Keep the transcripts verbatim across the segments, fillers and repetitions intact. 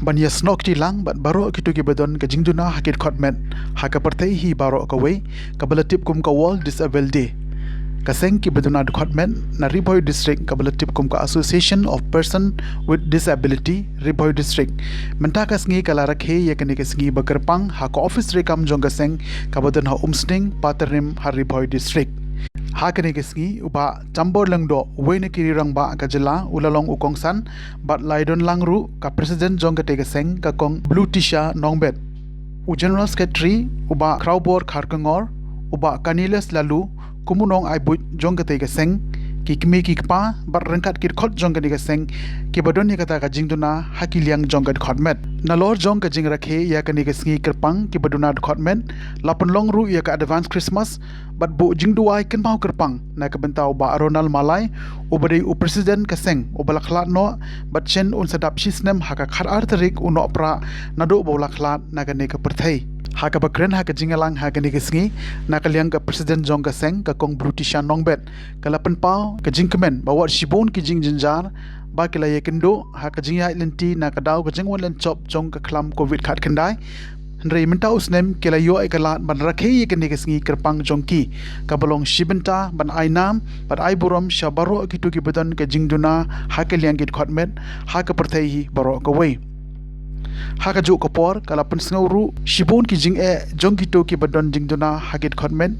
Ban ïasnoh kti lang bad baroh kito kiba don ka jingduna ha ki dkhot met ha ka pyrthei hi baroh kawei, kaba la tip kum ka World Disability Day, ka seng kiba duna dkhot met na Ri Bhoi District, kaba la tip kum ka Association of Person with Disability Ri Bhoi District, mynta ka sngi ka la rakhe ïa kane ka sngi ba kyrpang ha ka ophis treikam jong ka seng kaba don ha Umsning, Patyrnim ha Ri Bhoi District. Ha kane ka sngi u Bah Chambor Lyngdoh, uwei na ki rangbah ka jylla, u la long u kongsan bad la ïadon lang ruh ka President jong katei ka seng, ka Kong Blutisha Nongbet, u General Secretary u Bah Khrawbor Kharkongor, u Bah Cornelius Laloo, kum u nongai buit jong katei ka seng, ki kmie ki kpa bad ryngkat ki dkhot jong kane ka seng kiba don ïa kata ka jingduna ha ki liang jong ka dkhot met. Nalor jong ka jingrakhe ïa kane ka sngi kyrpang kiba duna dkhot met, la pynlong ruh ïa ka Advance Christmas bad buh jingduwai kynmaw kyrpang na ka bynta u Bah Ronald Malai, uba dei u President ka seng, uba la khlad noh bad shen un sa dap shi snem ha ka khatar tarik u Nohprah naduh ba u la khlad na kane ka pyrthei. Ha kaba kren ha ka jingïalang ha kane ka sngi na ka liang ka President jong ka seng, ka Kong Blutisha Nongbet, ka la pynpaw ka jingkmen ba wat shibun ki jingjynjar ba ki la ïakynduh ha ka jingïaid lynti na ka daw ka jingwan lynshop jong ka khlam Covid khatkhyndai. Hynrei mynta u snem ki la ïoh ïa ka lad ban rakhe ïa kane ka sngi kyrpang jong ki, kaba long shi bynta ban ai nam bad ai burom sha baroh kito kiba don ka jingduna ha ka liang ki dkhot met ha ka pyrthei hi baroh kawei. Ha kajuh ka por ka la pynsngew ruh shibun ki jingeh jong kito kiba don jingduna ha ki dkhot met,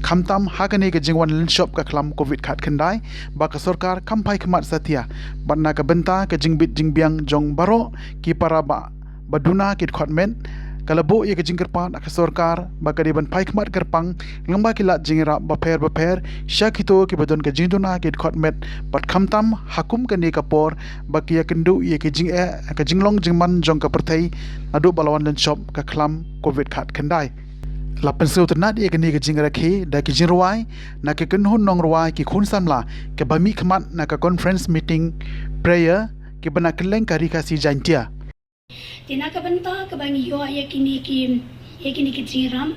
khamtam ha kane ka jingwan lynshop ka khlam Covid khatkhyndai, ba ka sorkar kam phai khmat satia bad na ka bynta ka jingbit jingbiang jong baroh ki para ba ba duna ki dkhot met, ka la buh ïa ka jingkyrpad ha ka sorkar ba ka dei ban phai khmat kyrpang lyngba ki lad jingïarap bapher bapher sha kito kiba don ka jingduna ki dkhot met, bad khamtam ha kum kane ka por ba ki ïakynduh ïa ka jingeh, ka jinglong jingman jong ka pyrthei naduh ba la wan lynshop ka khlam Covid khatkhyndai. La pynsngewtynnat ïa kane ka jingrakhe da ki jingrwai na ki kynhun nongrwai, ki khun samla, kiba mihkhmat na ka conference meeting prayer kiba na kylleng ka Ri Khasi Jaiñtia. Te na ka bynta kaba ngi ïoh ïa kine ki, ïa kine ki jingïarap,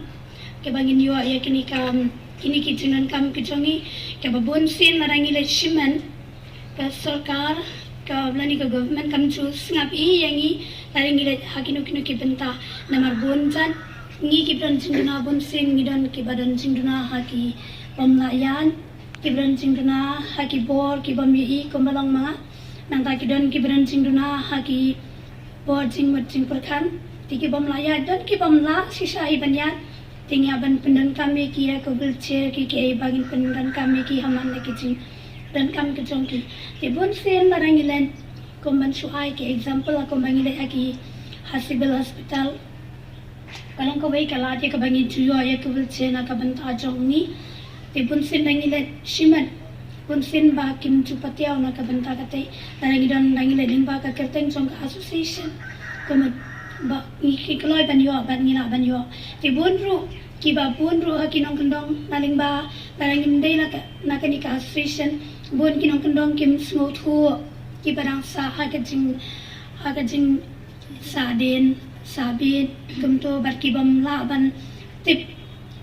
kaba ngin ïoh ïa kine ka, kine ki jingdonkam ki jong ngi, kaba bun sien lada ngi leit shimet, ka sorkar, ka lane ka government kam ju sngap hi ïa ngi lada ngi leit ha kino kino ki bynta. Namar bun jait ngi kiba don jingduna bun sien ngi don kiba don jingduna ha ki bym lah ïaid, kiba don jingduna ha ki bor ki bym ïohi kumba long ma nga. Nangta ki don kiba don jingduna ha ki bor jingmut jingpyrkhat. Te ki bym lah ïaid, don ki bym lah shisha hi ban ïaid. Te ngi hap ban pyndonkam ïa ki ïa ka wheelchair, ki, ki, ba ngin pyndonkam ïa ki ha man la ki jingdonkam ki jong ki. Te bun sien lada ngi leit, kum ban shu ai ki example, kum ba ngi leit ha ki, ha Civil Hospital, ka long kawei ka lad ïa kaba ngi ju ïoh ïa ka wheelchair na ka bynta jong ngi. Te bun sien ba ngi leit shimet, bun sien ba kim ju patiaw na ka bynta kata. Lada ngi don, lada ngi leit lyngba ka kyrteng jong ka association, kumno ba ngi, ki kloi ban ïoh, ban ngi lah ban ïoh. Te bun ruh, kiba bun ruh ha ki nongkyndong na lyngba, lada ngim dei na ka, na kane ka association, bun ki nongkyndong kim sngewthuh, kiba dang sah ha ka jing, ha ka jing sah dien, sah bit, kumto, bad ki bym lah ban tip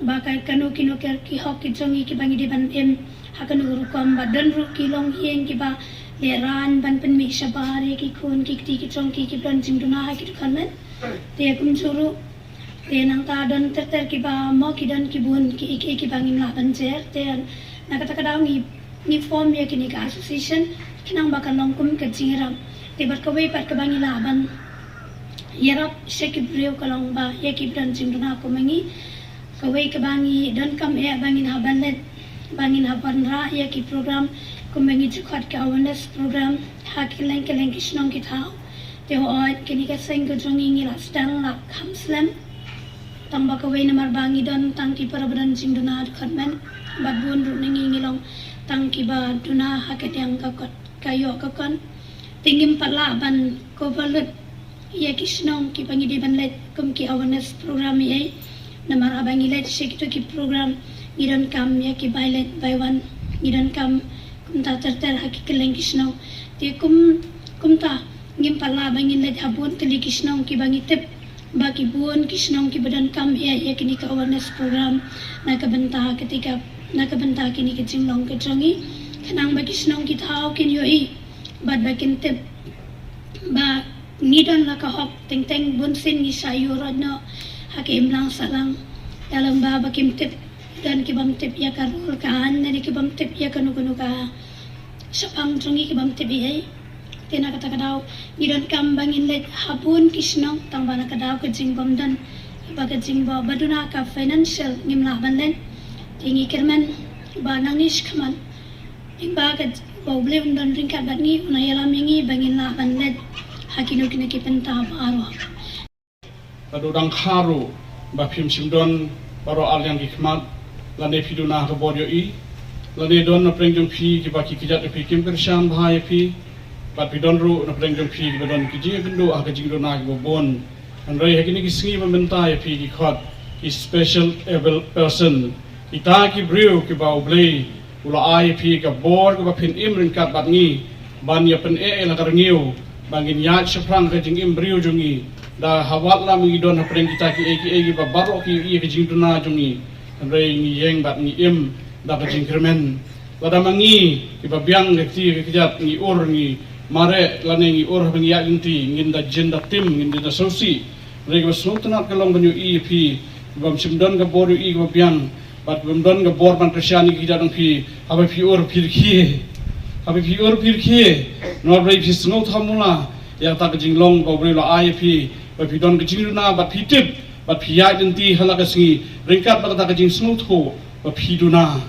ba ka, kano kino ki, ki hok ki jong ngi kiba ngi dei ban im ha kano ka rukom, bad don ruh ki longïing kiba lehraiñ ban pynmih shabar ïa ki khun ki kti ki jong ki, kiba don jingduna ha ki dkhot met. Te kumjuh ruh, te nangta don ter ter kiba mo ki don ki bun ki, ki, kiba ngim lah ban jer. Te na kata ka daw ngi ngi form ïa kine ki association, khnang ba kan long kum ka jingïarap. Te bad kawei pat kaba ngi lah ban ïarap sha ki briew ka long ba ïa kiba don jingduna kum ma ngi. Kawei kaba ngi donkam eh ba ngin hap ban leit, ba ngin hap ban rah ïa ki program, kum ba ngi ju khot ka awareness program ha kylleng kylleng ki shnong ki thaw. Te hooid, kane ka seng ka jong ngi ngi la sdang la kham slem. Tang ba kawei namar ba ngi don tang ki para ba don jingduna dkhot met, bad bun ruh na ngi ngi long tang kiba duna ha ka liang ka kot, ka ïoh ka kot. Te ngim pat lah ban cover lut ïa ki shnong kiba ngi dei ban leit kum ki awareness program ïa. Namar haba ngi leit sha kito ki program ngi donkam ïa ki buy leit buy one, ngi donkam kumta ter ter ha ki kylleng ki shnong. Te kum, kumta ngim pat lah ba ngin leit ha bun tylli ki shnong kiba ngi tip ba ki bun ki shnong kiba donkam ïa, ïa kine ki awareness program na ka bynta ka tika, na ka bynta kine ki jinglong ki jong ngi, khnang ba ki shnong ki thaw kin ïohi bad ba kin tip ba Ngi don la ka hok teng teng, bun sien ngi sa ïuh rot noh ha ka imlang sahlang. Ïa lade ba kim tip, don ki bym tip ïa ka rule ka aiñ, ne ki bym tip ïa kano kano ka shaphang jong ngi, ki bym tip ei ei. Te na kata ka daw ngi donkam ba ngin leit ha bun ki shnong, tang ba na ka daw ka jingbym don, ba ka jingba ba duna ka financial ngim lah ban leit. Te ngi kyrmen ba nangne shakhmat, lyngba ka, ba U Blei un don ryngkat bad ngi, un ïalam ïa ngi ba ngin lah ban leit ha kino kino ki bynta baroh. Lada dang kha ruh ba phim shym don baroh arliang ki khmat, lane phi duna ha ka bor ïohi, lane don na pdeng jong phi kiba ki kjat ïa phi, kim kyrshan bha ïa phi, bad phi don ruh na pdeng jong phi kiba don ki jingïakynduh ha ka jingduna kiba bun. Hynrei ha kine ki sngi mynta ïa phi ki khot ki special able person, kita ki briew kiba U Blei u la ai ïa phi ka bor kaba phin im ryngkat bad ngi ban ïa pyneh ïa la ka rngiew ba ngin ïaid shaphrang ka jingim briew jong ngi. Da ha wat la ma ngi don hapdeng kita kiei kiei kiba baroh ki ïohi ïa ka jingduna jong ngi, hynrei ngi ïeng bad ngi im da ka jingkyrmen. Lada ma ngi kiba biang ka kti ka kjat ngi ur, ngi mareh lane ngi ur haba ngi ïaid lynti, ngin da jin da tim, ngin da sngewsih. Hynrei kaba sngewtynnat ka long ban ïohi ïa phi bym shym don ka bor ïohi kaba biang, bad bym don ka bor ban kyrshan ïa ki kjat jong phi. Haba phi ur phi rkhie, haba phi ur phi rkhie, namar ba phi sngewthuh mula ïa kata ka jinglong ba U Blei u la ai ïa phi, ba phi don ka jingduna bad phi tip bad phi ïaid lynti ha la ka sngi ryngkat bad kata ka jingsngewthuh ba phi duna.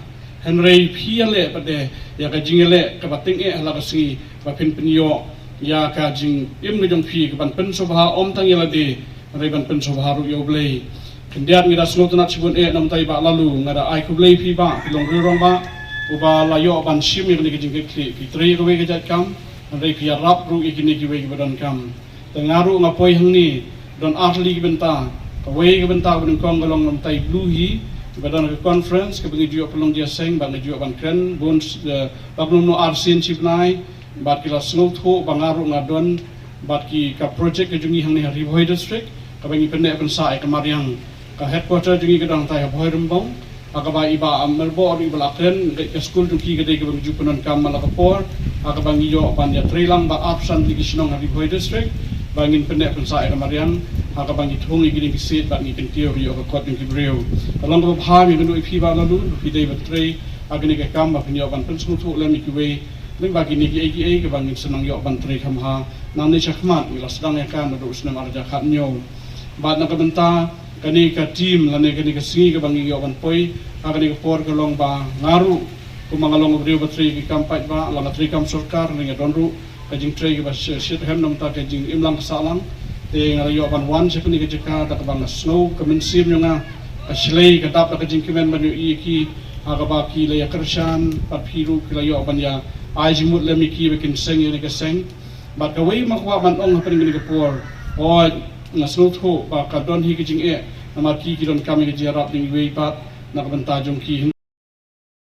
Hynrei phi ïaleh pat de ïa ka jingïaleh kaba tyngeh ha la ka sngi ba phin pynïoh ïa ka jingim ka jong phi kaban pynsngewbha ym tang ïa lade, hynrei ban pynsngewbha ruh ïa U Blei. Khyndiat ngi da sngewtynnat shibun eh namar ba ïa Bah Laloo, nga da ai khublei ïa phi Bah, phi long u rangbah uba la ïoh ban shim ïa kane ka jingkitkhlieh, phi trei ïa kawei ka jait kam, hynrei phi ïarap ruh ïa kine kiwei kiba donkam. Te nga ruh nga poi hangne don ar tylli ki bynta. Kawei ka bynta kaba nyngkong ka long namar ïa Blue hi, kaba don ka conference kaba ngi ju ïoh pynlong jingïaseng bad ngi ju ïoh ban kren bun, eh, bad ngi nang arsien shi bnai, bad ki la sngewthuh ba nga ruh nga don bad ki ka project ka jong ngi hangne ha Ri Bhoi District, kaba ngi pynneh pynsah ïa ka mariang. Ka headquarter jong ngi ka don hangtai ha Bhoirymbong, ha kaba i Bah Myrboh ruh i ba la kren, ka skul jong ki ka dei kaba ngi ju pyndonkam man la ka por, ha kaba ngi ïoh ban ïatrei lang bad arphew san tylli ki shnong ha Ri Bhoi District ba ngin pynneh pynsah ïa ka mariang, ha kaba ngi thung ïa kine ki siej bad ngi kyntiew ïa ka kot jong ki briew. Ka long kaba bha ïa ngi, ïa phi Bah Laloo, phi dei ban trei ha kane ka kam ba phin ïoh ban pynsngewthuh lem ïa kiwei lyngba kine kiei kiei kaba ngin sa nang ïoh ban trei kham bha. Nangne shakhmat ngi la sdang ïa ka naduh u snem ar hajar khathynñiew. Bad na ka bynta kane ka team lane kane ka sngi kaba ngi ïoh ban poi ha kane ka por ka long ba nga ruh, kumba nga long u briew ba trei ki kam paidbah, la nga trei kam sorkar, nga don ruh ka jingtrei kaba shi-, shitrhem namar ka jingimlang ka sahlang. Te nga la ïoh ban wan sha kane ka jaka da kaba nga sngew ka mynsiem jong nga ka shlei ka dap da ka jingkmen ban ïohi ïa ki, ha kaba ki la ïakyrshan bad phi ruh ki la ïoh ban ïa ai jingmut lem ïa ki ba kin seng ïa kane ka seng. Bad kawei ma kwah ban ong hapdeng kane ka por, oi, nga sngewthuh ba ka don hi ka jingeh namar ki ki donkam ïa ka jingïarap jong iwei pat na ka bynta jong ki.